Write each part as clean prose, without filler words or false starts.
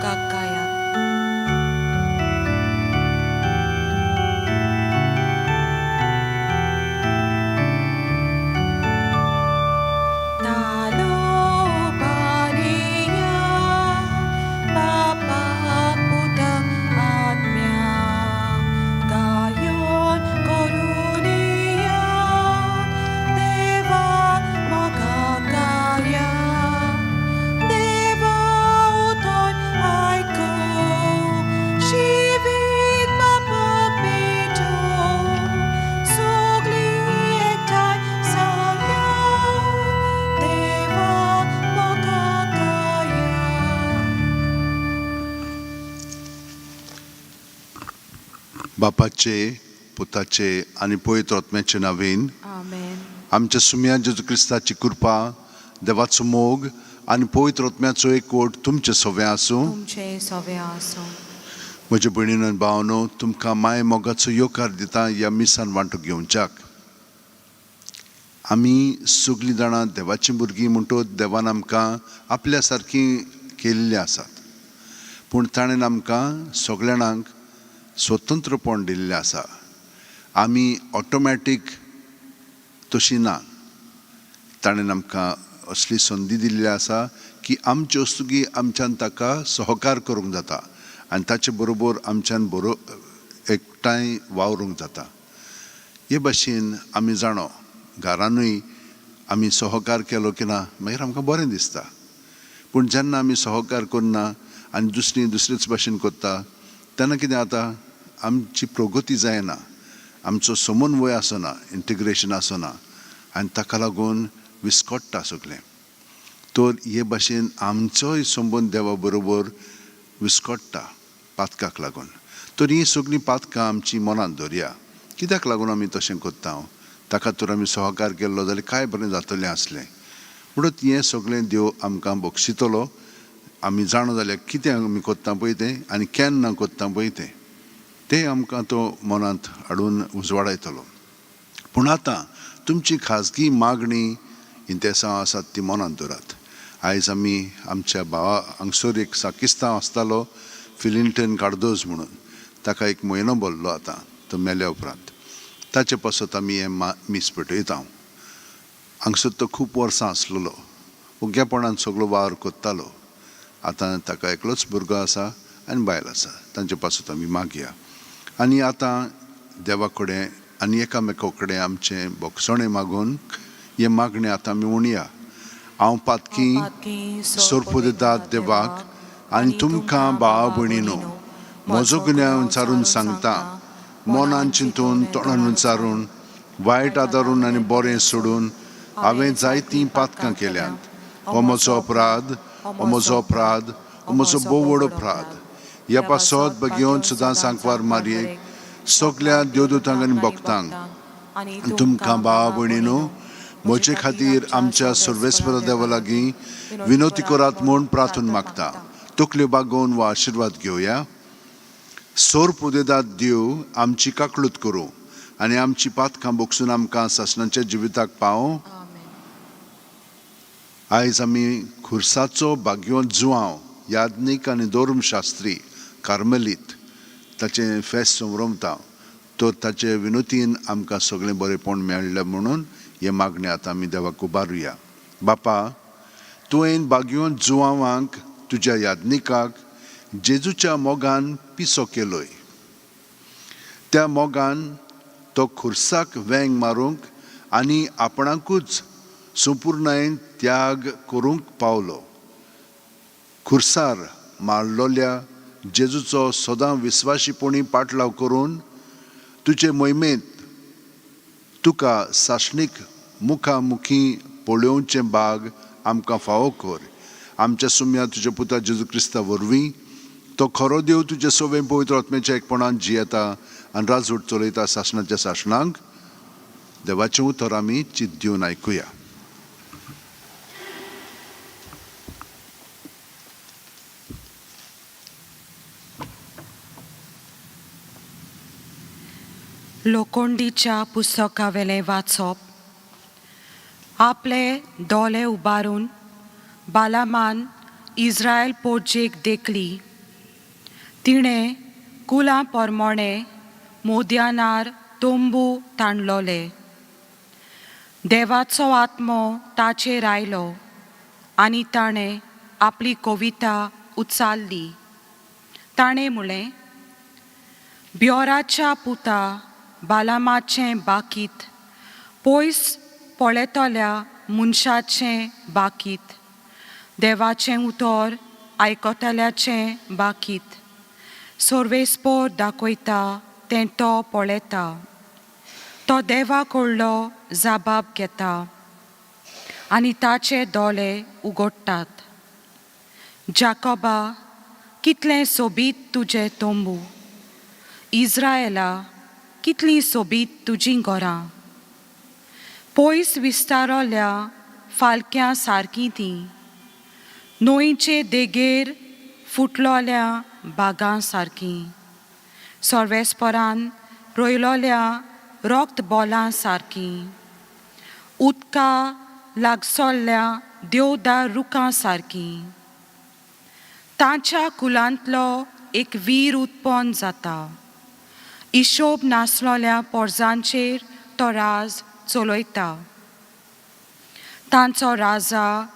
मोगाक गायात. तालोबानिया बापाक पुताक आत्म्याक गायोन करुनिया देवा मोगाक गाया देवा उतर आयकूं जिवीत बापाक भेटूं सगळीं एकठांय जाया देवा मोगाक गाया. बापाचे, पुताचे आनी पवित्र आत्म्याचे नांवेन. आमेन. आमच्या सुम्या जेजू क्रिस्ताची कृपा, देवाचो मोग आनी पवित्र आत्म्याचो एकवट तुमचे सगळें आसूं. तुमचे सवे आसूं. म्हजे भयणीन आनी भावनो, तुमकां माय मोगाचो येवकार दिता ह्या मिसान वांटो घेवच्याक. आमी सगळीं जाणां देवाचीं भुरगीं म्हणटच देवान आमकां आपल्या सारकीं केल्लीं आसात, पूण ताणें आमकां सगल्या जाणांक स्वतंत्रपण दिल्लें आसा. आमी ऑटोमॅटीक तशी ना. ताणें आमकां असली संदी दिल्ली आसा की आमचे वस्तुगी आमच्यान ताका सहकार करूंक जाता आनी ताचे बरोबर आमच्यान बरो एकठांय वावरूंक जाता. हे भाशेन आमी जाणो घरानूय आमी सहकार केलो की ना मागीर आमकां बरें दिसता. पूण जेन्ना आमी सहकार करना आनी दुसरी दुसरेच भाशेन करता तेन्ना कितें जाता, आमची प्रगती जायना, आमचो समन्वय आसना, इंटिग्रेशन आसना आनी ताका लागून विस्कट्टा सगळें. तर हे भाशेन आमचोय संबंद देवा बरोबर विस्कट्टा पातकाक लागून. तर हीं सगळीं पातकां आमची मनांत दवरया. कित्याक लागून आमी तशें करता? ताका तर आमी सहकार केल्लो जाल्यार काय बरें जातलें आसलें. म्हणून हें सगळें देव आमकां बक्षितलो. आमी जाणा जाल्यार कितें आमी करता पळय तें आनी केन्ना करता पळय तें, तें आमकां तो मनांत हाडून उजवाडायतलो. पूण आतां तुमची खाजगी मागणी इंतेसांव आसात ती मनांत दवरात. आयज आमी आमच्या भावा हांगसर एक साकिस्तांव आसतालो, फिलिंटन कार्दोज म्हणून, ताका एक म्हयनो भरलो आतां तो मेल्या उपरांत. ताचे पासत आमी हें मीस पेटयता. हांगसर तो खूब वर्सां आसलेलो, ओग्यापणान सगळो वावर करतालो. आतां ताका एकलोच भुरगो आसा आनी बायल आसा. तांचे पासत आमी मागया आनी आतां देवा कडेन आनी एकामेका कडेन आमचें भोगसणें मागून हें मागणें आतां आमी म्हणया. हांव पातकी सोरपुदेतात देवाक आनी तुमकां भावा भयणीनो म्हजो गुन्यांव विचारून सांगता. मनान चिंतून, तोंडान विचारून, वायट आदारून आनी बरें सोडून हांवें जायतीं पातकां केल्यांत. हो म्हजो अपराध, हो म्हजो अपराध, हो म्हजो भोव व्हड अपराध. ह्या पासत भगेवन सदां सांकवार मारयेक, सगल्या देवदूतांक आनी भक्तांक आनी तुमकां भावा भयणीनो म्हजे खातीर आमच्या सर्वेस्पर देवा लागीं विनवती करात म्हूण प्रार्थना मागता. तकल्यो बागोवन वा आशिर्वाद घेवया. सोर्प उदेदात देव आमची काकळूत करूं आनी आमची पातकां बोगसून आमकां सासणाच्या जिविताक पावों. आयज आमी खुर्साचो भाग्यवंत जुवांव, याज्ञीक आनी धर्मशास्त्री कार्मेलीत ताचें फेस्त समरमता. तर ताचे विनोतीन आमकां सगळें बरेंपण मेळ्ळें म्हणून हें मागणें आतां आमी देवाक उबारुया. बापा, तुवें भाग्यवंत जुवांवांक तुज्या याज्ञिकाक जेजूच्या मोगान पिसो केलोय. त्या मोगान तो खुर्साक वेंग मारूंक आनी आपणाकूच संपुर्णायेन त्याग करूंक पावलो. खुर्सार मारलोल्या जेजूचो सदां विस्वाशीपणी पाटलाव करून तुजे मोहिमेंत तुका सासणीक मुखामुखी पळोवचें भाग आमकां फावो कर. आमच्या सुम्या तुज्या पुता जेजू क्रिस्ता वरवीं. तो खरो देव, तुजे सोवे पवित्र आत्म्याच्या एकपणान जियेता आनी राजवट चलयता सासणाच्या सासणांक. देवाचें उतर आमी चित दिवन आयकुया. लोकोंडीच्या पुस्तकावेलें वाचप. आपले दोले उबारून बालामान इस्रायल पोटजेक देखली. तिणें कुलां पोरमोणें मोद्यानार तंबू ताणलोले. देवाचो आत्मो ताचेर आयलो आनी ताणें आपली कविता उचारली. ताणें म्हणलें, ब्योराच्या पुता बालामाचें बाकीत, पयस पळयतल्या मनशाचें बाकीत, देवाचें उतर आयकतल्याचें बाकीत, सर्वेस्पोर दाखयता तें तो पळयता, तो देवा कडलो जाबाब घेता आनी ताचे दोळे उगडटात. जाकोबा, कितलें सोबीत तुजें तंबू, इज्रायला, कितलीं सोबीत तुजीं घरां. पयस विस्तारल्या फालक्यां सारकीं तीं, न्हंयचे देगेर फुटलोल्या बागां सारकीं, सर्वेस्परान रोयलोल्या रोक्त बोलां सारकीं, उदका लागसल्ल्या देवदार रुखां सारकीं. तांच्या कुलांतलो एक वीर उत्पन्न जाता, हिशोब नासलोल्या पोरजांचेर तो राज चलयता. तांचो राजा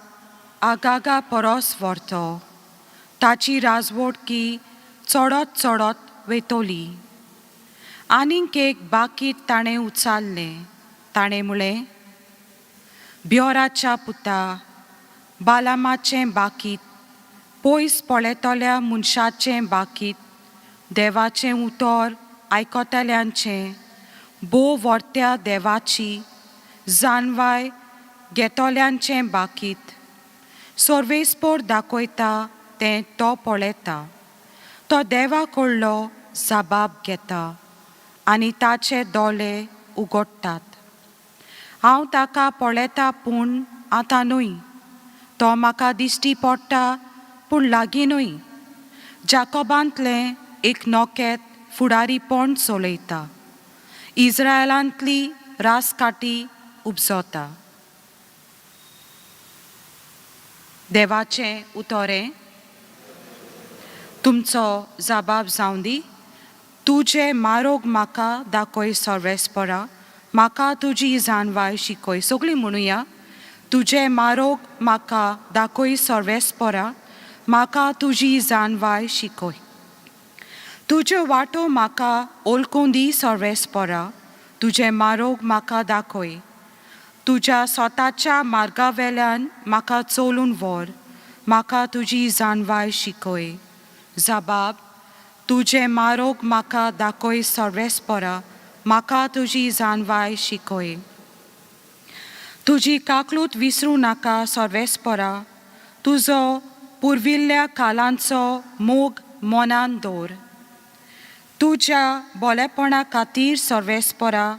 आगागा परस व्हरतो, ताची राजवटकी चडत चडत वयतली. आनीक एक बाकीत ताणें उचारलें. ताणें म्हणलें, ब्योराच्या पुता बालामाचें बाकीत, पयस पळयतल्या मनशाचें बाकीत, देवाचें उतर आयकतल्यांचें, भोव व्हरत्या देवाची जानवाय घेतल्यांचें बाकीत, सर्वेस्पोर दाखयता तें तो पळयता, तो देवा कडलो जाबाब घेता आनी ताचे दोळे उगडटात. हांव ताका पळयता पूण आतां न्हय, तो म्हाका दिश्टी पडटा पूण लागीं न्हय. जाकोबांतलें एक नोकेत फुडारीपण चलयता, इज्रायलांतली रासकाठी उपजता. देवाचें उतोरें. तुमचो जाबाब जावं दी. तुजें मारोग म्हाका दाखय सर्वेस्परा, म्हाका तुजी जानवाय शिकय. सगळीं म्हणुया, तुजें मारोग म्हाका दाखय सर्वेस्परा, म्हाका तुजी जानवाय शिकय. तुज्यो वाटो म्हाका ओलकूं दी सर्वेस्परा, तुजें मारोग म्हाका दाखय. तुज्या स्वताच्या मार्गा वेल्यान म्हाका चलून व्हर, म्हाका तुजी जानवाय शिकय. जबाब, तुजें मारोग म्हाका दाखय सर्वेस्परा, म्हाका तुजी जानवाय शिकय. तुजी काकलूत विसरूं नाका सर्वेस्परा, तुजो पुर्विल्ल्या कालांचो मोग मनान दवर. तुज्या बोलेपणा खातीर सर्वेस्परा,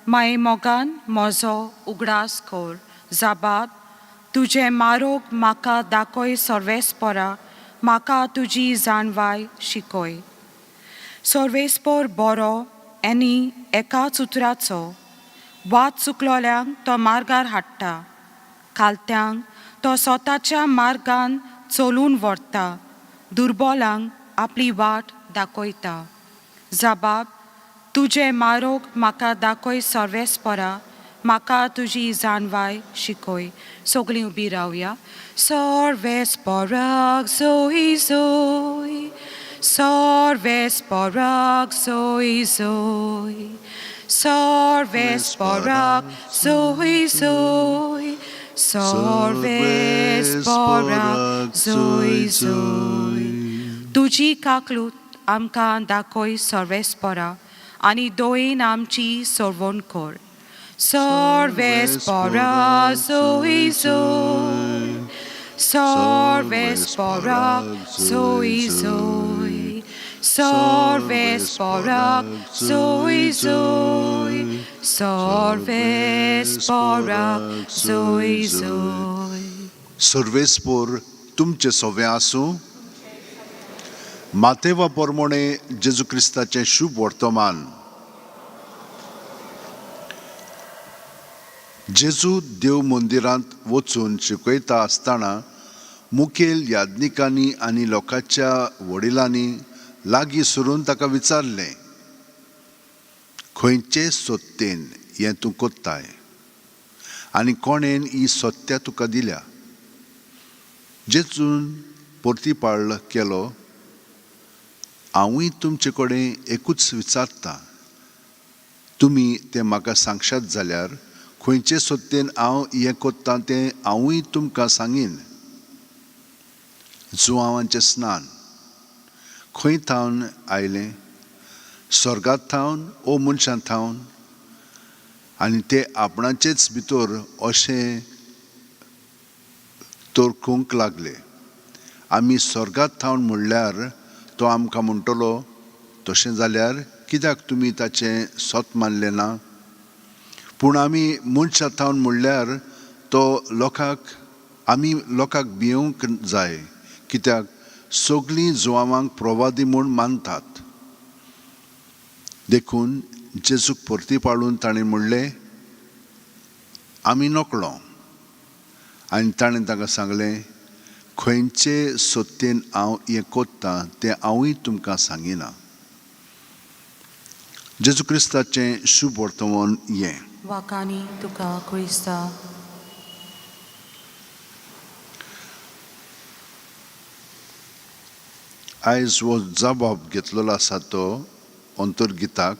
माये मोगान म्हजो उगडास कर. जबाब, तुजें मारोग म्हाका दाखय सर्वेस्परा, म्हाका तुजी जाणवाय शिकय. सर्वेस्पोर बरो आनी एकाच उतराचो, वाद चुकलोल्यांक तो मार्गार हाडटा, खालत्यांक तो स्वताच्या मार्गान चलून व्हरता, दुर्बोलांक आपली वाट दाखयता. जबाब, तुजें मारोग म्हाका दाखय सर्वेस्परा, म्हाका तुजी जानवाय शिकय. सगळीं उबी रावया. सर्वेस्पराक जोय जोय, सर्वेस्पराक जोय जोय, सर्वेस्पराक जोय जोय, सर्वेस्पराक जोय जोय. तुजी काकलूत आमकां दाखय सर्वेस्परा, आनी दोयेन आमची सर्वण कर. सर्वेस्परा जोय जोय, सर्वेस्परा जोय जोय, सर्वेस्परा जोय जोय, सर्वेस्परा जोय जोय. सर्वेस्पोर तुमचे सोवे आसूं. मातेवा पोरमोणे जेजू क्रिस्ताचें शुभ वर्तमान. जेजू देव मंदिरांत वचून शिकयता आसतना मुखेल याज्ञिकांनी आनी लोकांच्या वडिलांनी लागीं सरून ताका विचारलें, खंयचे सत्तेन हें तूं कोत्ताय आनी कोणेन ही सत्या तुका दिल्या? जेजून परतीपाळ केलो, हांवूय तुमचे कडेन एकूच विचारतां, तुमी तें म्हाका सांगशात जाल्यार खंयचे सत्तेन हांव हें कोत्तां तें हांवूय तुमकां सांगीन. जुवांवांचें स्नान खंय थावन आयलें? स्वर्गात थावन ओ मनशां थावन? आनी ते आपणाचेच भितर अशें तर्कूंक लागले, आमी स्वर्गात थावन म्हणल्यार तो आमकां म्हणटलो, तशें जाल्यार कित्याक तुमी ताचें सत मानलें ना? पूण आमी मनशां थावन म्हणल्यार तो लोकांक, आमी लोकांक भियोवंक जाय, कित्याक सगळीं जुवांवांक प्रवादी म्हूण मानतात. देखून जेजूक परती पाळून ताणें म्हणलें, आमी नकळो. आनी ताणें तांकां सांगलें, खंयचे सत्तेन हांव हें कोत्तां तें हांवूय तुमकां सांगिना. जेजू क्रिस्ताचें शुभ वर्तमान हें. वाकानी तुका क्रिस्ता. आयज हो जबाब घेतलेलो आसा तो अंतर्गिताक,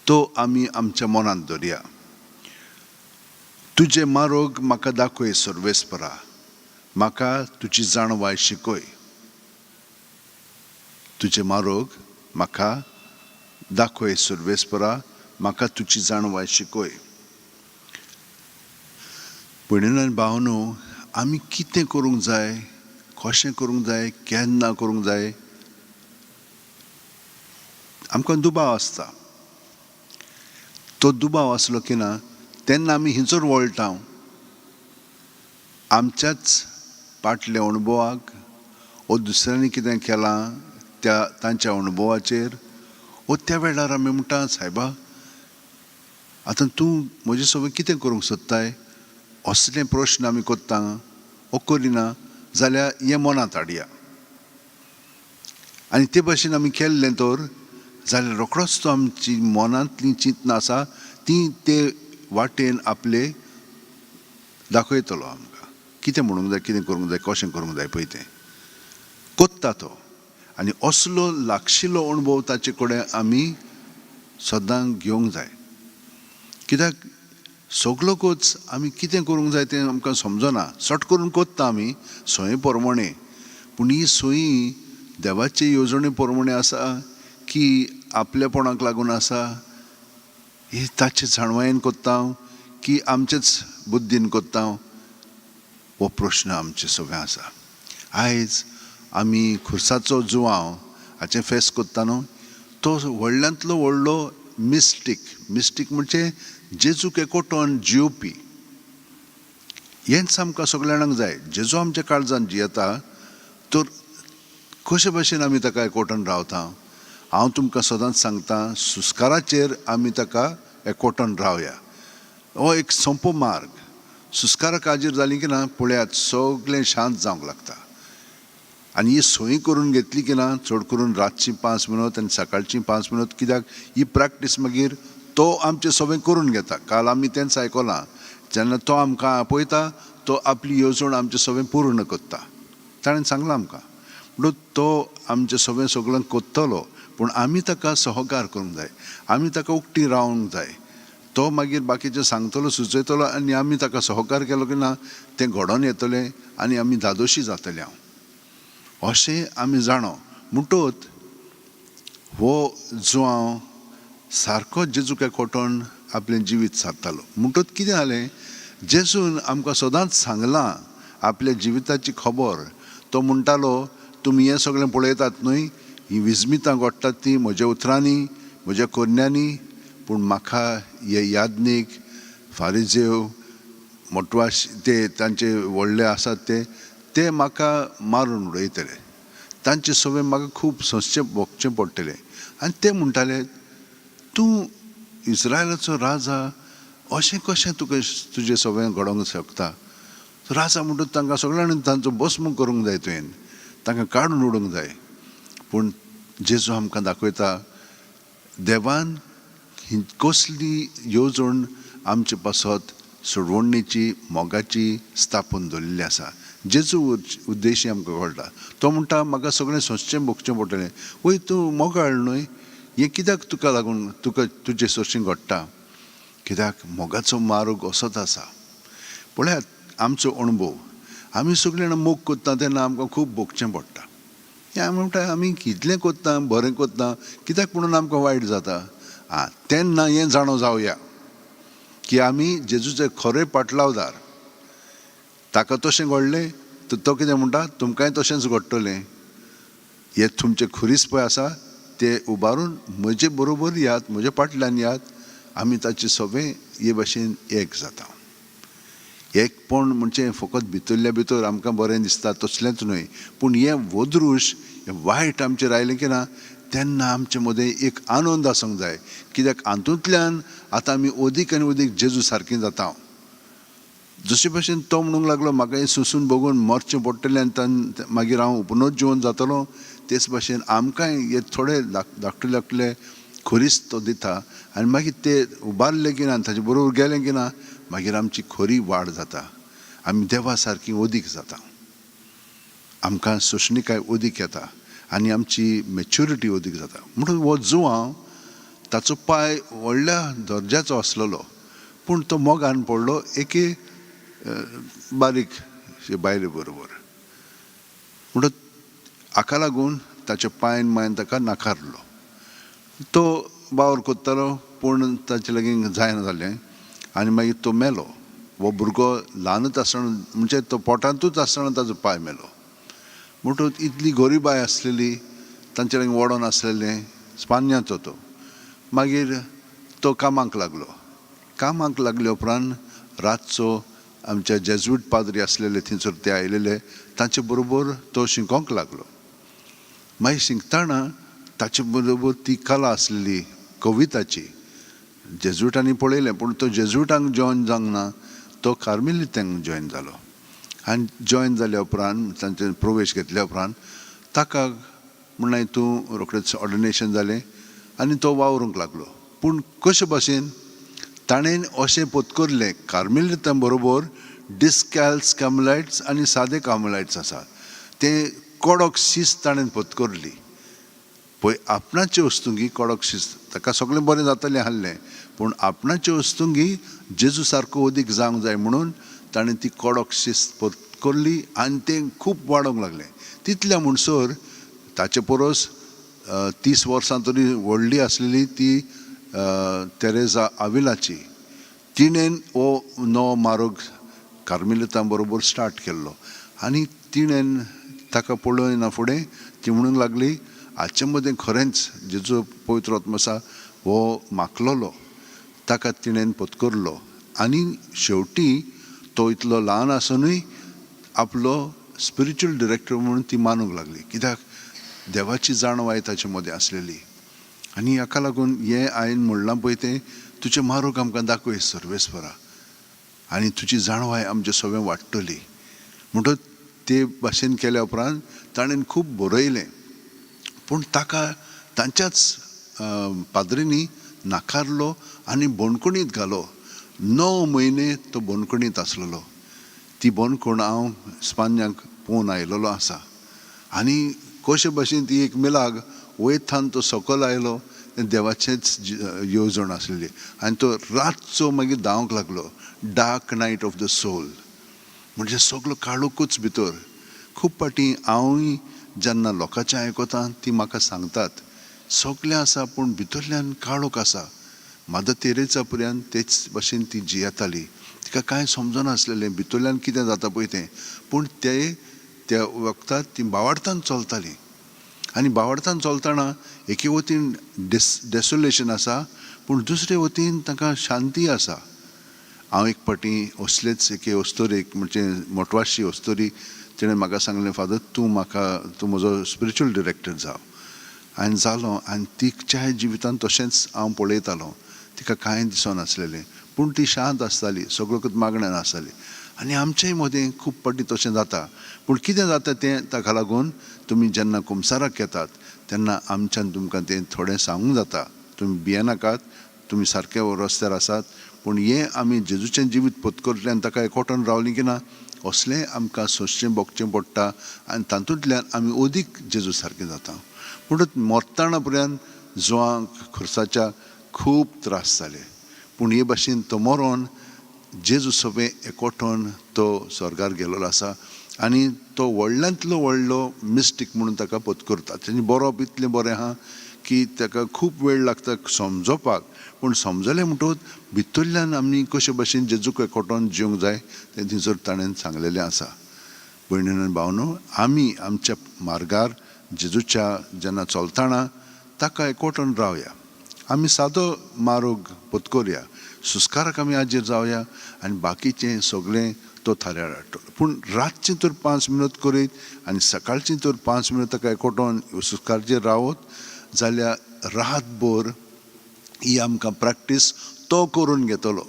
तो आमी आमच्या मनांत दवरया. तुजें मारोग म्हाका दाखय सर्वेस्परा, म्हाका तुजी जाणवाय शिकय. तुजें मारोग म्हाका दाखय सर्वेस्परा, म्हाका तुजी जाणवाय शिकय. भयणीनो आनी भावनो, आमी कितें करूंक जाय, कशें करूंक जाय, केन्ना करूंक जाय, आमकां दुबाव आसता. तो दुबाव आसलो की ना तेन्ना आमी हिंचोर वळटा, आमच्याच पाटल्या अणभवाक ओ दुसऱ्यांनी कितें केलां त्या तांच्या अणभवाचेर, ओ त्या वेळार आमी म्हणटा, सायबा आतां तूं म्हजे सोबत कितें करूंक सोदताय, असले प्रश्न आमी कोत्ता ओ करिना जाल्यार हें मनांत हाडया. आनी ते भाशेन आमी केल्लें तर जाल्यार रोखडोच तो आमची मनांतलीं चिंतनां आसा ती ते वाटेन आपले दाखयतलो आमकां, कितें म्हणूंक जाय, कितें करूंक जाय, कशें करूंक जाय पळय तें कोत्ता तो. आनी असलो लागशिल्लो अणभव ताचे कडेन आमी सदां घेवंक जाय, कित्याक सगलोकूच आमी कितें करूंक जाय तें आमकां समजना. सट करून कोत्ता आमी सोये प्रमाणे, पूण ही सोयी देवाचे येवजणे प्रमाणे आसा की आपलेपणाक लागून आसा, ही ताचे जाणवायेन कोत्ता की आमचेच बुद्दीन कोत्ता, हो प्रश्न आमचे सगळें आसा. आयज आमी खुर्साचो जुवांव हाचें फेस्त कोत्ता न्हू, तो व्हडल्यांतलो व्हडलो मिस्टीक, मिस्टीक म्हणजे जेजूक एकवटोन जियोवपी. हेंच आमकां सगल्या जाणांक जाय. जेजू आमच्या काळजान जियेता तर कशे भाशेन आमी ताका एकवटोन रावता? हांव तुमकां सदांच सांगता, सुस्काराचेर आमी ताका एकवटोन रावया. हो एक सोंपो मार्ग. सुस्काराक हाजीर जाली की ना पळयात सगळें शांत जावंक लागता. आनी ही सोयी करून घेतली की ना, चड करून रातची 5 मिनट आनी सकाळची 5 मिनट, कित्याक ही प्रॅक्टीस मागीर तो आमचें सगळें करून घेता. काल आमी तेंच आयकलां, जेन्ना तो आमकां आपयता तो आपली येवजण आमचें सगळें पूर्ण करता. ताणें सांगलां आमकां, म्हणून तो आमचें सगळें सगळें करतलो, पूण आमी ताका सहकार करूंक जाय, आमी ताका उक्ती रावंक जाय. तो मागीर बाकीचें सांगतलो, सुचयतलो आनी आमी ताका सहकार केलो की ना तें घडोवन येतलें आनी आमी धादोशी जातले. हांव अशें आमी जाणो. म्हणटोच हो जुवांव सारको जेजूक एकवटोन आपलें जिवीत सारतालो. म्हणटोच कितें जालें, जेजून आमकां सदांच सांगलां आपल्या जिविताची खबर. तो म्हणटालो, तुमी हें सगळें पळयतात न्हय, हीं विस्मितां घडटात तीं म्हज्या उतरांनी, म्हज्या करण्यांनी, पूण म्हाका हे याज्ञीक, फारिजेव, मोटवाश ते तांचे व्हडले आसात ते म्हाका मारून उडयतले, तांचे सगळें म्हाका खूब सोंसचें भोगचें पडटलें. आनी ते म्हणटाले, तूं इस्रायलाचो राजा, अशें कशें तुका तुजें सगळें घडोवंक शकता? राजा म्हणटूच तांकां सगळ्यांनी तांचो भस्म करूंक जाय, तुवें तांकां काडून उडोवंक जाय. पूण जेजू आमकां दाखयता देवान ही कसली येवजण आमचे पासत सोडवणीची मोगाची स्थापून दवरिल्ली आसा. जेजू उद्देशी आमकां कळटा. तो म्हणटा म्हाका सगळें सोंसचें भोगचें पडटलें. वय तूं मोगाळ न्हय, हें कित्याक तुका लागून तुका तुजे सोरशीं घडटा? कित्याक मोगाचो मार्ग असोच आसा. पळयात आमचो अणभव, आमी सगळीं जाणां मोग करता तेन्ना आमकां खूब भोगचें पडटा. हें आमी म्हणटा आमी कितलें करता, बरें करता, कित्याक म्हणून आमकां वायट जाता? आं, तेन्ना हें जाणो जावया की आमी जेजूचे खरे पाटलावदार. ताका तशें घडलें तर तो कितें म्हणटा, तुमकांय तशेंच घडटलें. हे तुमचे खुरीस पळय आसा ते उबारून म्हजे बरोबर यात, म्हजे फाटल्यान यात, आमी ताचे सगळे हे भाशेन एक जाता. एकपण म्हणजे फकत भितरल्या भितर आमकां बरें दिसता तसलेंच न्हय, पूण हें वदृश हें वायट आमचेर आयलें की ना तेन्ना आमचे मदें एक आनंद आसूंक जाय. कित्याक हातूंतल्यान आतां आमी अदीक आनी अदीक जेजू सारकीं जाता. जशे भशेन तो म्हणूंक लागलो म्हाका हें सोंसून बघून मरचें पडटलें आनी मागीर हांव पुनर्जिवन जातलो, तेच भाशेन आमकांय हे थोडे धाकटुले धाकटुले खुरीस तो दिता आनी मागीर ते उबारले की ना, ताचे बरोबर गेले की ना, मागीर आमची खरी वाड जाता. आमी देवा सारकी अदीक जाता, आमकां सोंसणीकाय अदीक येता आनी आमची मॅच्युरिटी अदीक जाता. म्हणून हो जुवांव ताचो पांय व्हडल्या दर्जाचो आसलेलो, पूण तो मोगान पडलो एके बारीक बायले बरोबर. म्हणटच हाका लागून ताच्या पांयन मायन ताका नाकारलो. तो वावर करतालो पूण ताचे लागीं जायना जालें आनी मागीर तो मेलो. हो भुरगो ल्हानूच आसतना म्हणजे तो पोटांतूच आसतना ताचो पांय मेलो. म्हणटकच इतली गरिबाय आसलेली, तांचे लागीं वडोन आसलेलें, स्पान्याचो तो. मागीर तो कामाक लागलो. कामाक लागले उपरांत रातचो आमच्या जेज्वीट पाद्री आसलेले थंयसर ते आयलेले, तांचे बरोबर तो शिकोंक लागलो. मागीर शिकतना ताचे बरोबर ती कला आसलेली कविताची. जेज्विटांनी पळयलें पूण तो जेज्विटांक जॉयन जावंक ना, तो कार्मेलितांक जॉयन जालो. आनी जॉयन जाल्या उपरांत तांचे प्रवेश घेतल्या उपरांत ताका म्हणलें तूं रोखडेंच ऑर्डिनेशन जालें आनी तो वावरूंक लागलो. पूण कशे भाशेन ताणें अशें पत्करलें, कार्मेलितां बरोबर डिस्कॅल्स कार्मेलायट्स आनी सादे कार्मेलायट्स आसात, तें कडक शिस्त ताणें पत्करली. पळय आपणाचे वस्तुंगी कडक शिस्त, ताका सगळें बरें जातलें आहलें, पूण आपणाचे वस्तुंगी जेजू सारको अदीक जावंक जाय म्हणून ताणें ती कडक शिस्त पत्करली आनी तें खूब वाडोवंक लागलें. तितल्या म्हणसर ताचे परस 30 वर्सां तरी व्हडली आसलेली ती तेरेजा आविलाची, तिणें हो नवो मार्ग कार्मेलितां बरोबर स्टार्ट केल्लो. आनी तिणें ताका पळयना फुडें ती म्हणूंक लागली हाचे मदें खरेंच जेजू पवित्र आत्मो आसा हो माखलोलो. ताका तिणें पत्करलो आनी शेवटी तो इतलो ल्हान आसुनूय आपलो स्पिरिच्युअल डिरेक्टर म्हणून ती मानूंक लागली. कित्याक देवाची जाणवाय ताचे मदें आसलेली. आनी हाका लागून हें हांवें म्हणलां पळय तें तुजें मारूक आमकां दाखय सर्वेस्परा आनी तुजी जाणवाय आमचें सगळें वाडटली. म्हणटच ते भाशेन केल्या उपरांत ताणें खूब बरयलें, पूण ताका तांच्याच पाद्रींनी नाकारलो आनी बंदखणींत घालो. 9 म्हयने तो बंदखणींत आसलेलो. ती बंदखण हांव स्पान्याक पळोवन आयलेलो आसा. आनी कशे भाशेन ती एक मिलाग वयतान तो सकयल आयलो, तें देवाचेंच येवजण आसलेली. आनी तो रातचो मागीर धांवंक लागलो, dark night of the soul, म्हणजे सगलो काळोखूच भितर. खूब फावटी हांवूय जेन्ना लोकांचें आयकता ती म्हाका सांगतात सगलें आसा पूण भितरल्यान काळोख आसा. मादर तेरेजा पर्यंत तेच भाशेन ती जियेताली, तिका कांय समजनासलेलें भितरल्यान कितें जाता पळय तें, पूण ते त्या वखदार ती बावार्थान चलताली. आनी बावार्थान चलतना एके वतीन डेसोलेशन आसा पूण दुसरे वतीन तांकां शांती आसा. हांव एक फावटी असलेच एके अस्तोरेक म्हणजे मोटवाशी अस्तोरी तिणें म्हाका सांगलें, फादर तूं म्हाका तूं म्हजो स्पिरिच्युअल डिरेक्टर जाव. आनी जालो. आनी तिच्याय जिवितान तशेंच हांव पळयतालो, तिका कांय दिसनासलेलें पूण ती शांत आसताली, सगळो मागण्यान आसताली. आनी आमचेय मदें खूब फावटी तशें जाता. पूण कितें जाता तें ताका लागून तुमी जेन्ना कुमसाराक येतात तेन्ना आमच्यान तुमकां तें थोडें सांगूंक जाता. तुमी भियेनाकात, तुमी सारके रस्त्यार आसात. पूण हें आमी जेजूचें जिवीत पत्करतलें आनी ताका एकवटून रावलीं की ना असलें आमकां सोंसचें भोगचें पडटा आनी तातूंतल्यान आमी अदीक जेजू सारकें जाता. पूण मरताना पर्यंत जुवांक खुर्साच्या खूब त्रास जाले, पूण हे भाशेन तो मरोन जेजू सोबें एकवटून तो स्वर्गार गेल्लो आसा आनी तो व्हडल्यांतलो व्हडलो मिस्टीक म्हणून ताका पत्करता. तेजें बरोवप इतलें बरें आहा की ताका खूब वेळ लागता समजोवपाक, पूण समजलें म्हणटकूच भितरल्यान आमी कशे भाशेन जेजूक एकवटून जिवंक जाय तें थंयसर ताणें सांगलेलें आसा. भयणीन आनी भावनो, आमी आमच्या मार्गार जेजूच्या जेन्ना चलतना ताका एकवटून रावया. आमी सादो मार्ग पत्करया, सुस्काराक आमी आजेर जावया आनी बाकीचें सगळें तो थाऱ्यार हाडटलो. पूण रातचें तर 5 मिनट करीत आनी सकाळचें तर 5 मिनट ताका एकवटून सुस्काराचेर रावत जाल्यार रातभर ही आमकां प्रॅक्टीस तो करून घेतलो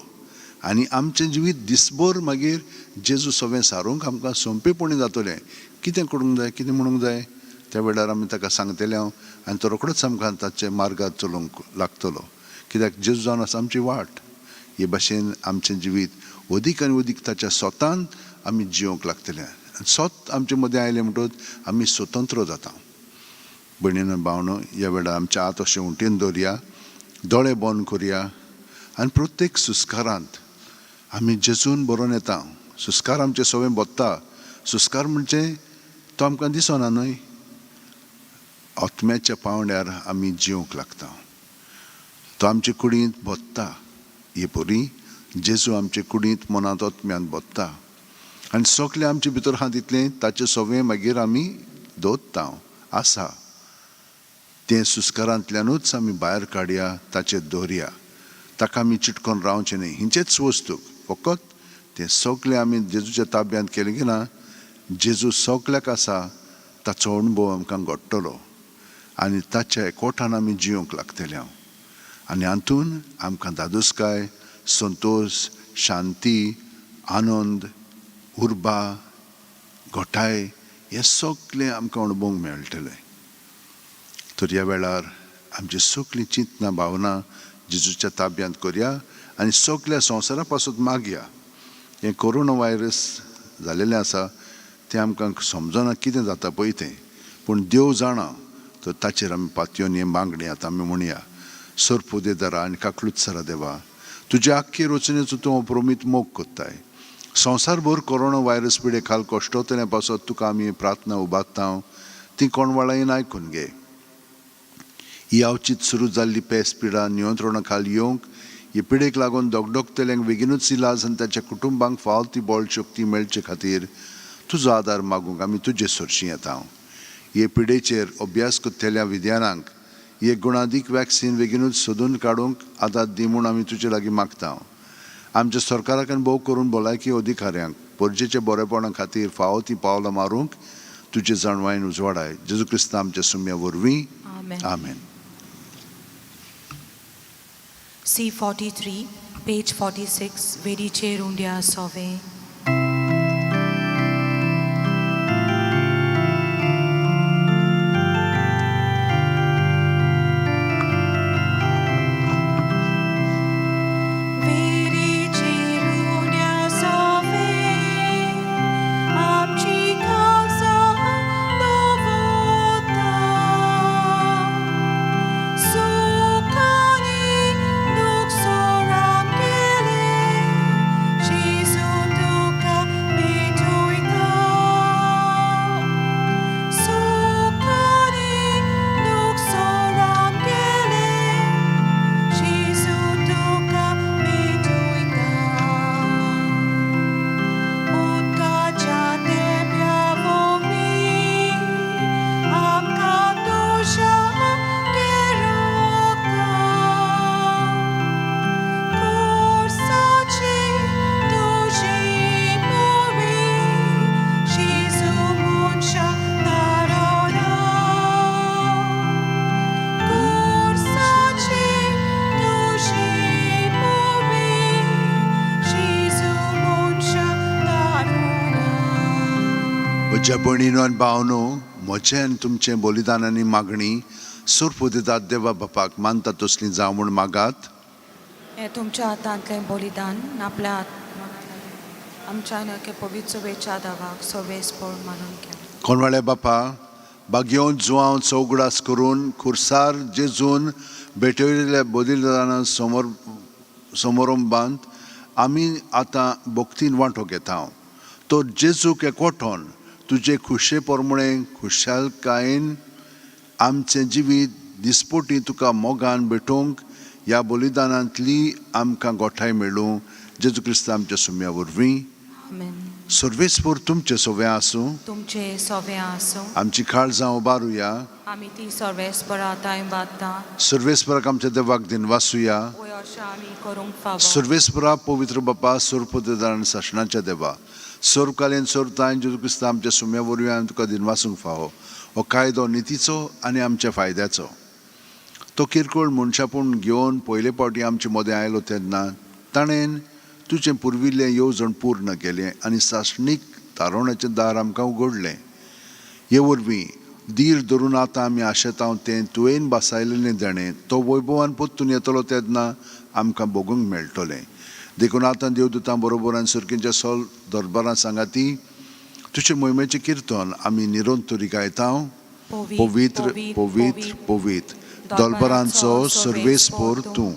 आनी आमचें जिवीत दिसभर मागीर जेजू सगळें सारूंक आमकां सोंपेपणी जातलें. कितें करूंक जाय, कितें म्हणूंक जाय त्या वेळार आमी ताका सांगतले हांव आनी तो रोखडोच आमकां ताचे मार्गार चलोवंक लागतलो. कित्याक जेजू जावन आसा आमची वाट. हे भाशेन आमचें जिवीत अदीक आनी अदीक ताच्या स्वतान आमी जिवंक लागतलें आनी स्वत आमचे मदें आयलें म्हणटकूच आमी स्वतंत्र जाता. भयणीन भावनो, ह्या वेळार आमच्या हात अशें उंटेन दवरया, दोळे बंद करया आनी प्रत्येक सुस्कारांत आमी जेजून बरोवन येता. सुस्कार आमचे सगळें बोत्ता. सुस्कार म्हणजे तो आमकां दिसना न्हय, आत्म्याच्या पांवड्यार आमी जिवंक लागता. तो आमचे कुडींत बोत्ता. हे परी जेजू आमचे कुडींत मनांत आत्म्यांत बोत्ता आनी सगळें आमचे भितर आहा तितलें ताचें सगळें मागीर आमी दवरता आसा. तें सुस्कारांतल्यानूच आमी भायर काडया, ताचेर दवरया, ताका आमी चिटकोन रावचें न्हय. हिंचेच वस्तूक फकत तें सगळें आमी जेजूच्या ताब्यांत केलें की ना, जेजू सगळ्याक आसा ताचो अणभव आमकां घडटलो आनी ताच्या एकवटान आमी जिवंक लागतले हांव. आनी हातून आमकां धादोसकाय, संतोश, शांती, आनंद, उर्बा, घटाय हें सगळें आमकां अणभवंक मेळटलें. तर ह्या वेळार आमची सगळीं चिंतना भावना जेजूच्या ताब्यांत करया आनी सगळ्या संवसारा पासून मागया. हें कोरोना व्हायरस जालेलें आसा तें आमकां समजना कितें जाता पळय तें, पूण देव जाणा. तर ताचेर आमी पातयेवन हें मागणें आतां आमी म्हणया. सरपुदेदारा आनी काकलूत देवा, तुज्या आख्खे रचनेचो तूं अप्रमीत मोग कोत्ताय. संवसारभर कोरोना व्हायरस पिडे खाल कश्टोतल्या पासत तुका आमी प्रार्थना उबारता, ती कोणवाळायन आयकून घे. ही अवचीत सुरू जाल्ली पेस पिडा नियंत्रणा खाल येवंक, हे पिडेक लागून दगदगतल्यांक बेगीनूच इलाज आनी ताच्या कुटुंबांक फावो ती बळ शक्ती मेळचे खातीर तुजो आदार मागूंक आमी तुजे सरशीं येता. हे पिडेचेर अभ्यास करतल्या विद्यानांक हे गुणादीक वॅक्सीन बेगीनूच सोदून काडूंक आदार दी म्हूण आमी तुजे लागीं मागता. आमच्या सरकाराक आनी भोव करून भलायकी अधिकाऱ्यांक परजेच्या बरेपणा खातीर फावो ती पावलां मारूंक तुजे जाणवायन उजवाडाय. जेजू क्रिस्तांव आमच्या सुम्या वरवीं, आमेन. C43, page 46, Vediche Rundia Sove. म्हज्या भयणीनो आनी भावनो, म्हजें आनी तुमचें बलिदान आनी मागणी सोरपोदेदात देवा बापाक मानता तसली जावं म्हूण मागात. हें तुमच्या हातांतलें बलिदान आपल्या आमच्या नके पवित्र वेच्या दावाक सर्वेस्पर मानून घेवं. कोणवाळे बापा, बागयोन जुवांव चौगडास करून खुर्सार जेजून भेटयलेल्या बलिदाना समोर समारंभांत आमी आतां भक्तीन वांटो घेता. तो जेजूक एकवटोन तुजे खुशे परमळे खुशालकायेन आमचें जिवीत दिसपोटी तुका मोगान भेटोवंक ह्या बलिदानांतली आमकां गोठाय मेळूं, जेजू क्रिस्त आमच्या सुम्या वरवीं. आमेन. सर्वेस्पर तुमचें सगळें आसूं. तुमचे सगळें आसूं. आमची काळजां उबारुया. आमी ती सर्वेस्परा तांय बादता. सर्वेस्पराक आमच्या देवाक दिनवासुया. वय अशें आमी करूंक फावो. सर्वेस्परा, पवित्र बापा, सोरपदेदार आनी सासणाच्या देवा, सोरकालीन सोरताय जेजू क्रिस्ता आमच्या सुम्या वरवीं आमी तुका दिनवासूंक फावो. हो कायदो नितीचो आनी आमच्या फायद्याचो. तो किरकोळ मनशापूण घेवन पयले फावटी आमचे मदें आयलो तेन्ना ताणें तुजें पुर्विल्लें येवजण पूर्ण केलें आनी सासणीक तारोवण्याचें दार आमकां उगडलें. हे वरवीं धीर धरून आतां आमी आशेतांव तें तुवें बासायलेलें देणें तो वैभवान परतून येतलो तेन्ना आमकां भोगूंक मेळटलें. देखून आतां देवदूतां बरोबर आनी सुरकेंच्या सोल दरबारां सांगाती तुजे मोहिमेचें किर्तन आमी निरंतरी गायता. पवित्र, पवित्र, पवित्र दलबरांचो सर्वेस्पोर तूं,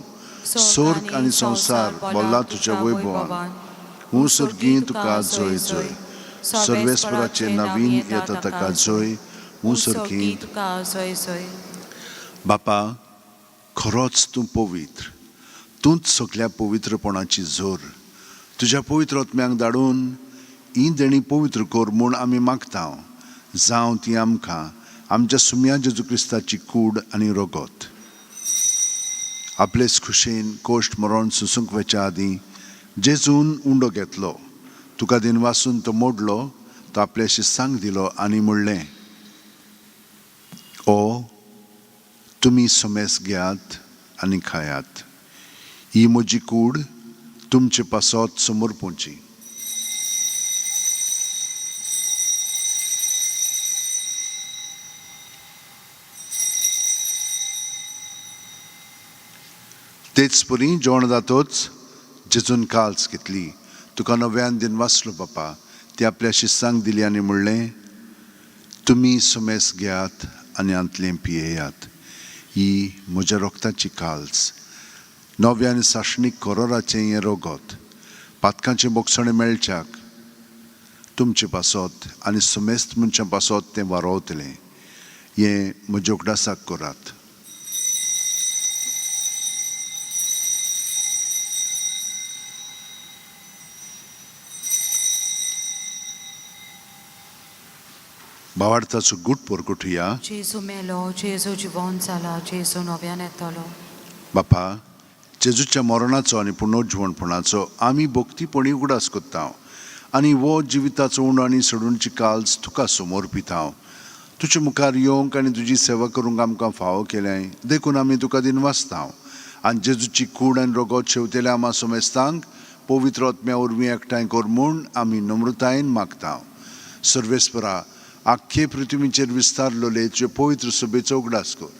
स्वर्ग आनी संवसार भल्ला तुज्या वैभवान. हूं सर्गीं तुका जय जय. सर्वेस्पराचें नवीन येता ताका जय. हूं सर्गीं तुका जय जय. बापा, खरोच तूं पवित्र, तूंच सगल्या पवित्रपणाची जोर. तुज्या पवित्र आत्म्यांक धाडून ही देणी पवित्र कर म्हूण आमी मागता. जावं ती आमकां आमच्या सुम्या जेजू क्रिस्ताची कूड आनी रगत. आपलेच खुशेन कोश्ट मरण सुसूंक वचच्या आदीं जेजून उंडो घेतलो, तुका दिनवासून तो मोडलो, तो आपल्या शिस्तांक दिलो आनी म्हणलें, ओ तुमी समेस घेयात आनी खायात, ही म्हजी कूड तुमचे पासत समर्पूंची. तेच परी जेवण जातोच जेजून काल्स घेतली, तुका नव्यान दिनवासलो बापा, ती आपल्या शिस्तांक दिली आनी म्हणलें, तुमी सुमेस घेयात आनी हांतलें पियेयात, ही म्हज्या रोगताची काल्स, नव्या आनी सासणीक कोरोराचें हें रोगत, पातकांचें बोगसणें मेळच्याक तुमचे पासत आनी सुमेस्त मनशां पासत तें वारोवतलें. हें म्हज्या उगडासाक करात. भावार्थाचो गूट परगटुया. जेजू मेलो, जेजू जिवोन जाला, जेजू नव्यान येतलो. बापा, जेजूच्या मरणाचो आनी पुनर्जिवणपणाचो आमी भक्तीपणी उगडास करता आनी हो जिविताचो उणो आनी सोडूनची काल्स तुका समर्पिता. तुजे मुखार येवंक आनी तुजी सेवा करूंक आमकां फावो केलें देखून आमी तुका दिनवासता. आनी जेजूची कूड आनी रगत शेवतेल्या आमा समेस्तांक पवित्र आत्म्या वरवीं एकठांय कर म्हूण आमी नम्रतायेन मागता. सर्वेस्परा, आख्खे पृथ्वीचेर विस्तारलेले तुजे पवित्र सभेचो उगडास कर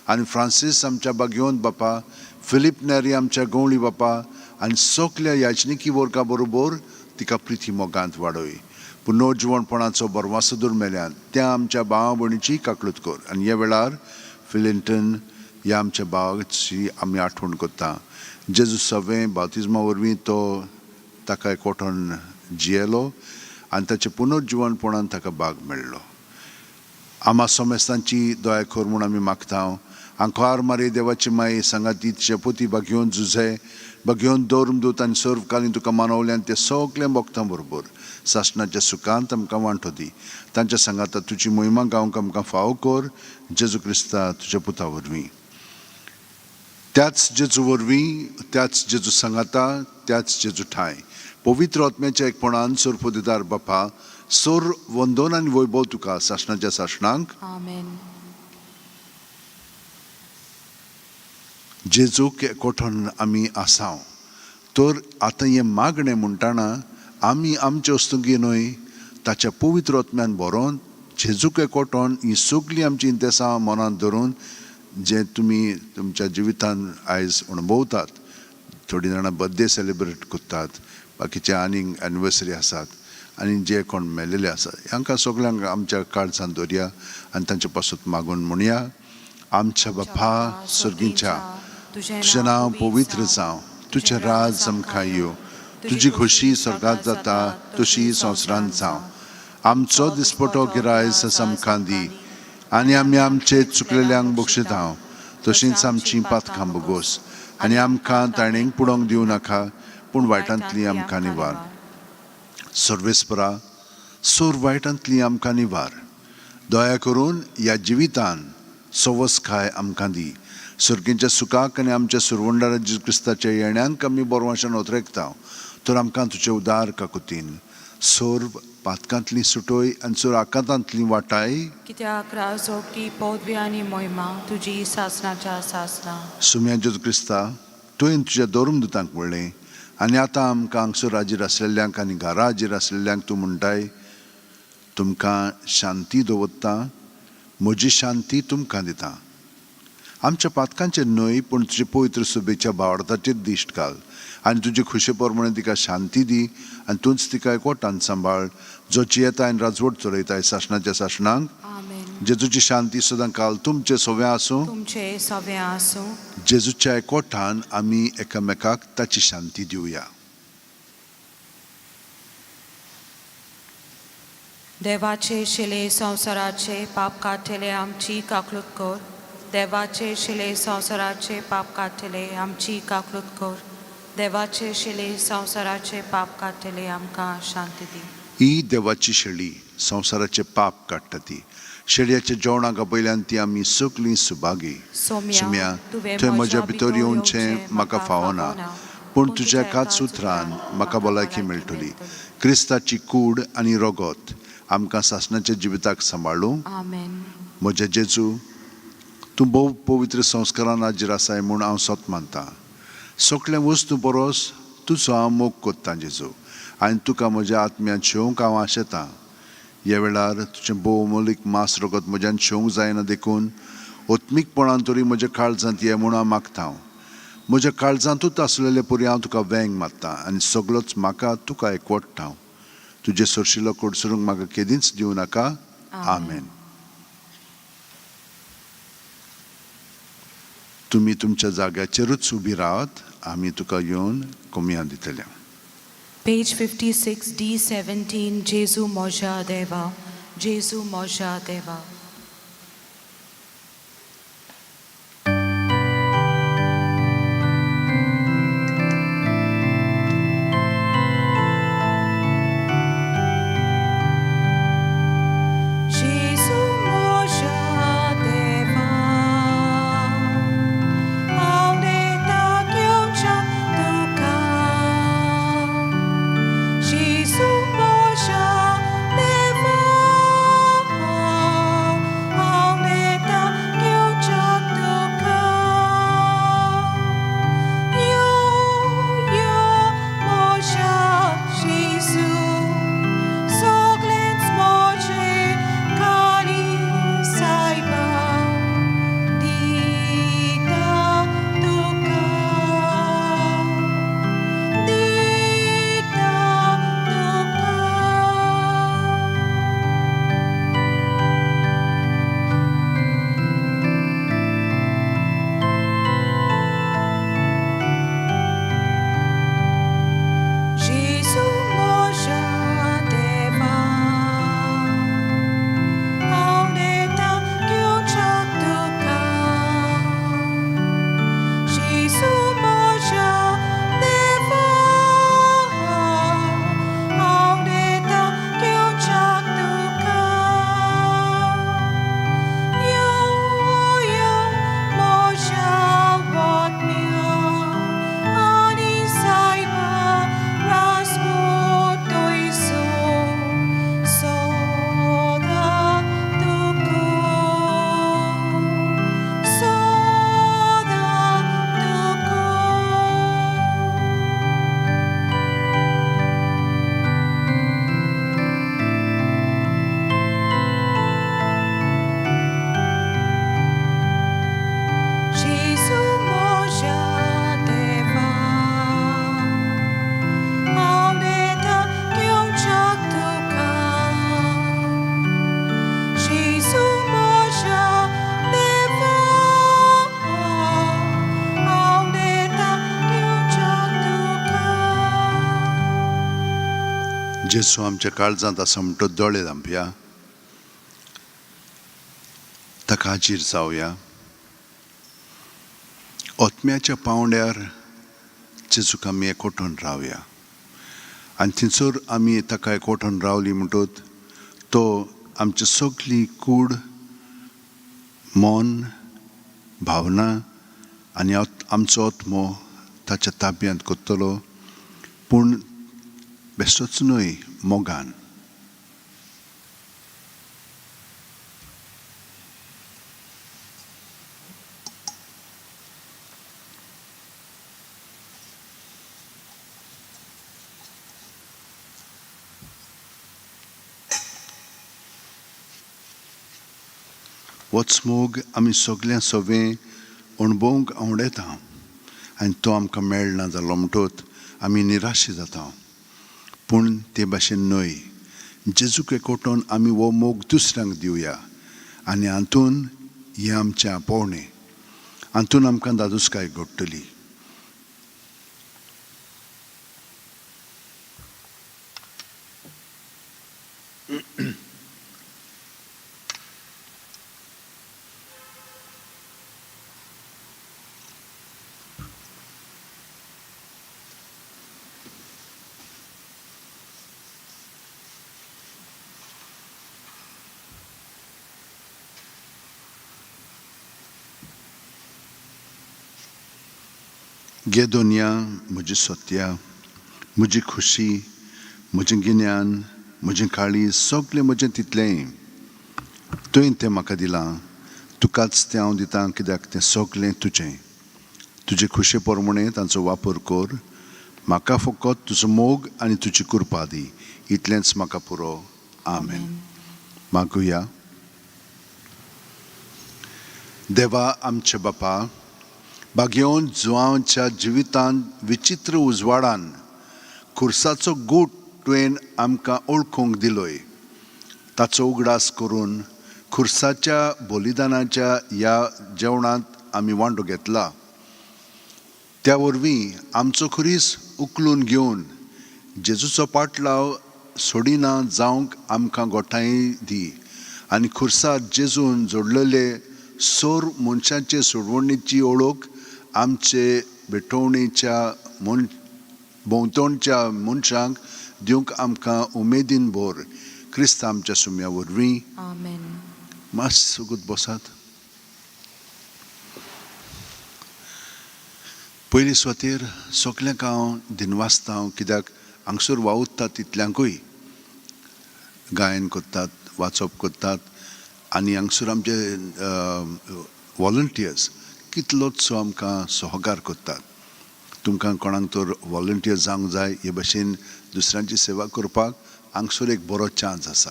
आनी फ्रांसीस आमच्या बागयोन बापा, फिलीप नेरी आमच्या गवळी बापा आनी सगल्या याचनिकी वर्गा बरोबर तिका प्रिती मोगांत वाडय. पुनर्जिवणपणाचो बरवासो दुर्मेल्यान त्या आमच्या भावा भयणीची काकळूत कर आनी ह्या वेळार फिलिंटन ह्या आमच्या भावाची आमी आठवण करता. जेजू सवें बातिज्मा वरवीं तो ताका एकवटून जियेलो आनी ताचें पुनर्जिवणपणान ताका भाग मेळ्ळो. आमा समेस्तांची दया कर म्हूण आमी मागता. आंकवार मारी देवाची माई सांगाती तिचे पोती बागयोन जुझे, बागयोन दौर्म दूत आनी सर्वकालीन तुका मानवल्यान ते सगळे भक्तां बरोबर सासणाच्या सुखांत आमकां वांटो दी. तांच्या सांगाता तुजी मोहिमा गावंक आमकां फावो कर, जेजू क्रिस्ता तुज्या पुता वरवीं. त्याच जेजू वरवीं, त्याच जेजू सांगाता, त्याच जेजू ठांय पवित्र आत्म्याच्या एकपणान सोरपोदिदार बापा, सोर वंदोन आनी वैभव तुका सासणाच्या सासणांक. आमेन. जेजूक एकवटून आमी आसाव तर आतां हें मागणें म्हणटाना आमी आमचे वस्तुंकी न्हय ताच्या पवित्र आत्म्यान बरोवन जेजूक एकवटोन ही सगळीं आमची इंतेसांव मनांत धरून जे तुमी तुमच्या जिवितान आयज अणभवतात. थोडीं जाणां बर्थडे सेलिब्रेट करतात, बाकीचे आनीक एनिवर्सरी आसात आनी जे कोण मेलेले आसात हांकां सगळ्यांक आमच्या काळजान दवरया आनी तांचे पासून मागून म्हणया. आमच्या बापा सर्गीच्या, तुजें नांव पवित्र जावं, तुजें राज आमकां येवं, तुजी खोशी स्वर्गांत जाता तशी संवसारांत जावं. आमचो दिसपटो गिरायस आमकां दी आनी आमी आमचे चुकलेल्यांक बक्षितांव तशींच आमचीं पातकां बोगोस आनी आमकां ताणेंक पुडोवंक दिवं नाका, पूण वायटांतली आमकां निवार. सर्वेस्परा, सोर वायटांतली आमकां निवार. दया करून ह्या जिवितान सवसकाय आमकां दी. सर्गीच्या सुखाक आनी आमच्या सुरवंडारा जेजू क्रिस्ताच्या येण्यांक आमी बरवाशान ओतरेकता, तर आमकां तुजे उदार काकुतीन सर्व पातकांतली सुटोय आनी सोर आकांतांतली वाटाय. कित्याक राजोकी पदवी आनी मोहिमा तुजी सासणाच्या सासना. सुम्या जेजू क्रिस्ता, तुवें तुज्या धर्मदुतांक म्हणलें आनी आतां आमकां हांगसर हाजीर आसलेल्यांक आनी घरा हाजीर आसलेल्यांक तूं म्हणटाय, तुमकां शांती दवरता, म्हजी शांती तुमकां दिता. आमच्या पातकांचेर न्हय पूण तुजे पवित्र सुबेच्या भावार्थाचेर दिश्ट घाल आनी तुजे खुशे प्रमाणे तिका शांती दी आनी तूंच तिका एकवटान सांबाळ, जो जियेता आनी राजवट चलयताय सासणाच्या सासणांक. आमेन. जेजूची शांती सदां काल तुमचे सव्या आसूं. तुमचे सवे आसूं. जेजूच्या एकवटान आमी एकामेकाक ताची शांती दिवया. देवाचे शिले संवसाराचे पाप काडटले आमची काकलूत कर. देवाचे शिले संवसाराचे पाप काडटले आमची काकलूत कर. देवाचे शिले संवसाराचे पाप काडटले आमकां शांती दी. ही देवाची शेळी संवसाराचे पाप काडटा ती शेळयाच्या जेवणाक आपयल्यान ती आमी सगळीं सुभागी. सोम्या, तुवें म्हज्या भितर येवचें म्हाका फावना, पूण तुज्या एकाच उतरान म्हाका भलायकी मेळटली. क्रिस्ताची कूड आनी रगत आमकां सासणाच्या जिविताक सांबाळूं. आमेन. म्हज्या जेजू, तूं भोव पवित्र संस्कारान हाजीर आसाय म्हूण हांव सत मानतां. सगळें वस्तू परस तुजो हांव मोग कोत्तां जेजू, आनी तुका म्हज्या आत्म्यांत शेवंक हांव आशेतां. ह्या वेळार तुजें भोव मोलीक मांस रगत म्हज्यान शेवंक जायना, देखून आत्मीकपणान तरी म्हज्या काळजांत ये म्हूण हांव मागता. म्हज्या काळजांतूच आसलेले परी हांव तुका वेंग मारता आनी सगळोच म्हाका तुका एकवटता. तुजे सरशिलो कडसरूंक म्हाका केदींच दिवं नाका. आमेन. तुमी तुमच्या जाग्याचेरूच उबी रावात, आमी तुका येवन कोमया दितले. पेज 56 D 17. जेजू मोजा देवा, जेजू मोजा देवा. जेजू मोजा देवा, हांव देता घेवच्या तुका. जेजू मोजा देवा, जेजू आमच्या काळजांत आसा म्हणटो दोळे धांपया, ताका हाजीर जावया. ओतम्याच्या पांवड्यार जेजूक आमी एकवटून रावया आनी थंयसर आमी ताका एकवटून रावली म्हणटत तो आमची सगली कूड, मन, भावना आनी आमचो आत्मो ताच्या ताब्यांत करतलो, पूण बेश्टोच न्हय, मोगान. होच मोग आमी सगळ्यां सवें अणभवंक आवडटा आनी तो आमकां मेळना जालो म्हणटत आमी निराशी जाता, पूण ते भाशेन न्हय. जेजूक एकवटून आमी हो मोग दुसऱ्यांक दिवया आनी हातून हें आमचें आपोवणें, हातून आमकां दादोसकाय घडटली. गे दोनया, म्हजी सत्या, म्हजी खुशी, म्हजें गिन्यान, म्हजें काळीज, सगळें म्हजें तितलेंय तुवें तें म्हाका दिलां, तुकाच तें हांव दितां, कित्याक तें सगळें तुजें. तुजे खुशे प्रमाणें तांचो वापर कर. म्हाका फकत तुजो मोग आनी तुजी कृपा दी, इतलेंच म्हाका पुरो. आमेन. मागुया. देवा आमच्या बापा, भाग्योवन जुवांच्या जिवितांत विचित्र उजवाडान खुर्साचो गूट तुवें आमकां ओळखूंक दिलोय. ताचो उगडास करून खुर्साच्या बलिदानाच्या ह्या जेवणांत आमी वांटो घेतला. त्या वरवीं आमचो खुरीस उखलून घेवन जेजूचो पाटलाव सोडिना जावंक आमकां गोठांय दी आनी खुर्सार जेजून जोडलेले सोर मनशाचे सोडवणीची ओळख आमचे भेटवणीच्या भोंवतणच्या मनशांक दिवंक आमकां उमेदीन भर. क्रिस्त आमच्या सुम्या वरवीं. आमेन. मातसो सुगूत बसात. पयली सुवातेर सगल्यांक हांव दिनवासता हांव, कित्याक हांगसर वावुरता तितल्यांकूय गायन करतात, वाचप करतात आनी हांगसर आमचे वॉलंटियर्स कितलोचसो आमकां सहकार करतात. तुमकां कोणाक तर वॉलंटियर जावंक जाय हे भशेन दुसऱ्यांची सेवा करपाक हांगसर एक बरो चान्स आसा,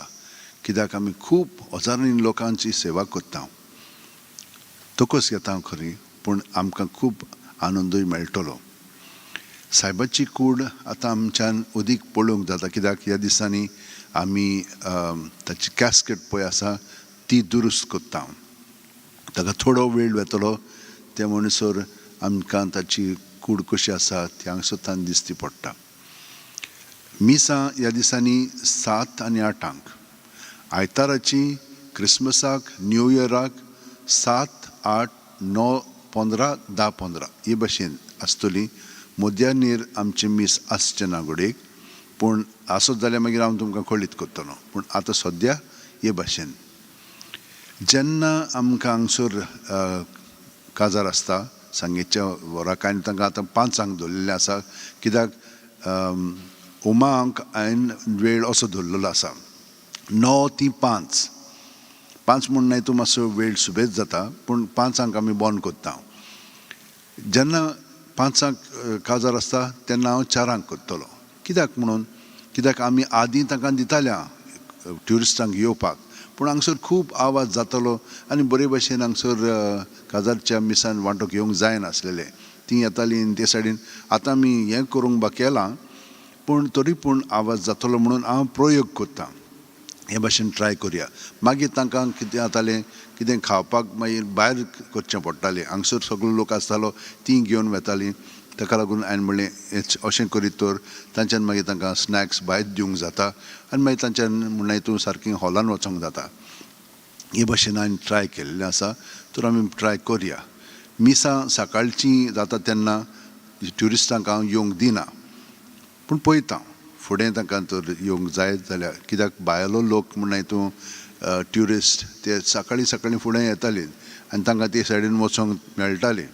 कित्याक आमी खूब हजारांनी लोकांची सेवा करता. तकस घेता खरी, पूण आमकां खूब आनंदूय मेळटलो. सायबाची कूड आतां आमच्यान अदीक पळोवंक जाता, कित्याक ह्या दिसांनी आमी ताची कॅस्केट पळय आसा ती दुरुस्त करता. ताका थोडो वेळ वेतलो, ते म्हणसर आमकां ताची कूड कशी आसा ती हांगसर तान दिसती पडटा. मिसां ह्या दिसांनी 7 आनी 8 आयताराची, क्रिसमसाक, न्यू इयराक 7, 8, 9, 15, 10, 15 हे भशेन आसतली. मध्यानीर आमचें मीस आसचें ना घडयेक, पूण आसत जाल्यार मागीर हांव तुमकां कळीत करतलो. पूण आतां सद्या हे भशेन जेन्ना आमकां हांगसर काजार आसता सांगेच्या वराक, आनी तांकां आतां 5 दवरिल्लें आसा, कित्याक उमांक हांवें वेळ असो दवरिल्लो आसा 9 ते 5. 5 म्हूण न्हय, तूं मातसो वेळ सुबेज जाता, पूण 5 आमी बंद करता. जेन्ना 5 काजार आसता तेन्ना हांव 4 करतलो. कित्याक म्हणून, कित्याक आमी आदीं तांकां दिताल्या ट्युरिस्टांक येवपाक, पूण हांगसर खूब आवाज जातलो आनी बरे भशेन हांगसर काजारच्या मिसान वांटोक येवंक जायनासलेलें. तीं येतालीं आनी ते सायडीन आतां आमी हें करूंक बाकेलां, पूण तरी पूण आवाज जातलो म्हणून हांव प्रयोग करतां. हे भाशेन ट्राय करुया. मागीर तांकां कितें जातालें, कितें खावपाक मागीर भायर करचें पडटालें. हांगसर सगळो लोक आसतालो, तीं घेवन वेतालीं. ताका लागून हांवें म्हणलें अशें करीत तर तांच्यान मागीर तांकां स्नॅक्स भायर दिवंक जाता आनी मागीर तांच्यान म्हणलें तूं सारकी हॉलान वचोंक जाता. हे भशेन हांवें ट्राय केल्लें आसा तर आमी ट्राय करया. मिसां सकाळचीं जाता तेन्ना ट्युरिस्टांक हांव येवंक दिना, पूण पळयता फुडें तांकां तर येवंक जायत जाल्यार, कित्याक भायलो लोक म्हण तूं ट्युरिस्ट ते सकाळीं सकाळीं फुडें येताले आनी तांकां ते सायडीन वचोंक मेळटालें.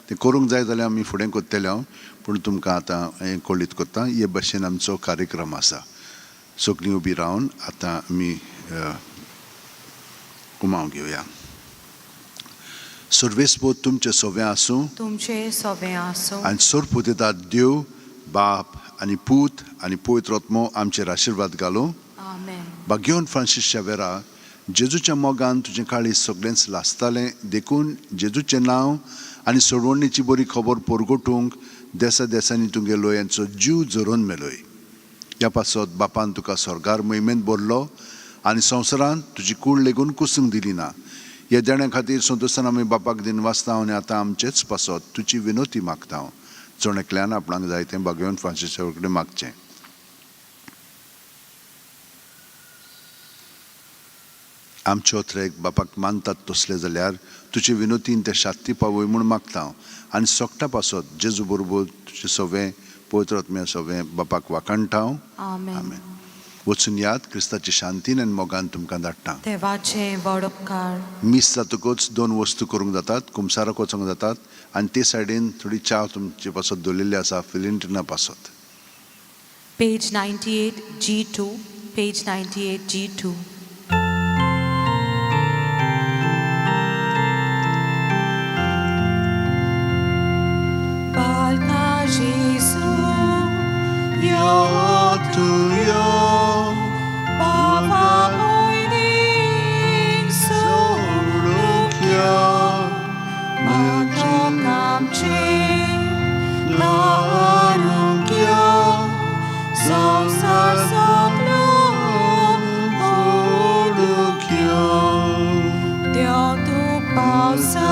तें करूंक जाय जाल्यार आमी फुडें करतले हांव, पूण तुमकां आतां हें कळीत करता. हे भशेन आमचो कार्यक्रम आसा. सगळीं उबी रावन आतां आमी कुमाव घेवया. सर्वेस्पोत तुमचें सोवें आसूं, तुमचे सोबें आसूं. आनी सोरपुतेतात देव बाप आनी पूत आनी पवित्र आत्मो आमचेर आशिर्वाद घालूं. आमेन. भाग्यवन फ्रांसीस शावेरा, जेजूच्या मोगान तुजें काळीज सगळेंच लासतालें, देखून जेजूचें नांव आनी सोडवणीची बरी खबर परगटूंक देसा देसांनी तुगे लोयांचो जीव झरोवन मेलोय. ह्या पासत बापान तुका स्वर्गार मोहिमेंत भरलो आनी संवसारांत तुजी कूड लेगून कुसूंक दिली ना. ह्या देण्या खातीर संतोशान आमी बापाक दिन वाचता आनी आतां आमचेच पासत तुजी विनोती मागता. जण एकल्यान आपणाक जाय तें भाग्यवन फ्रांसीस कडेन मागचें. आमचे ओत्रेक बापाक मानतात तसले जाल्यार तुजे विनोतीन ते शात्ती पावय म्हूण मागता हांव आनी सोगटा पासत जेजू बरोबर तुजें सवें पवित्र आत्म्या सवें बापाक वाखाणटा हांव. आमेन. आमेन. वचून याद क्रिस्ताची शांतीन आनी मोगान तुमकां धाडटा. देवाचे व्हड उपकार. मीस जातकच दोन वस्तू करूंक जातात, कुमसाराक वचोंक जातात आनी ते सायडीन थोडी च्या तुमचे पासत दवरिल्ली आसा फिलिंटिना पासत. Page 98 G2, page 98 G2. Balka Jesu, yo tu yo, Baba poining solukyo, Matokamche, Narukyo, Samsar soklo, Olukyo, Deo tu pausa,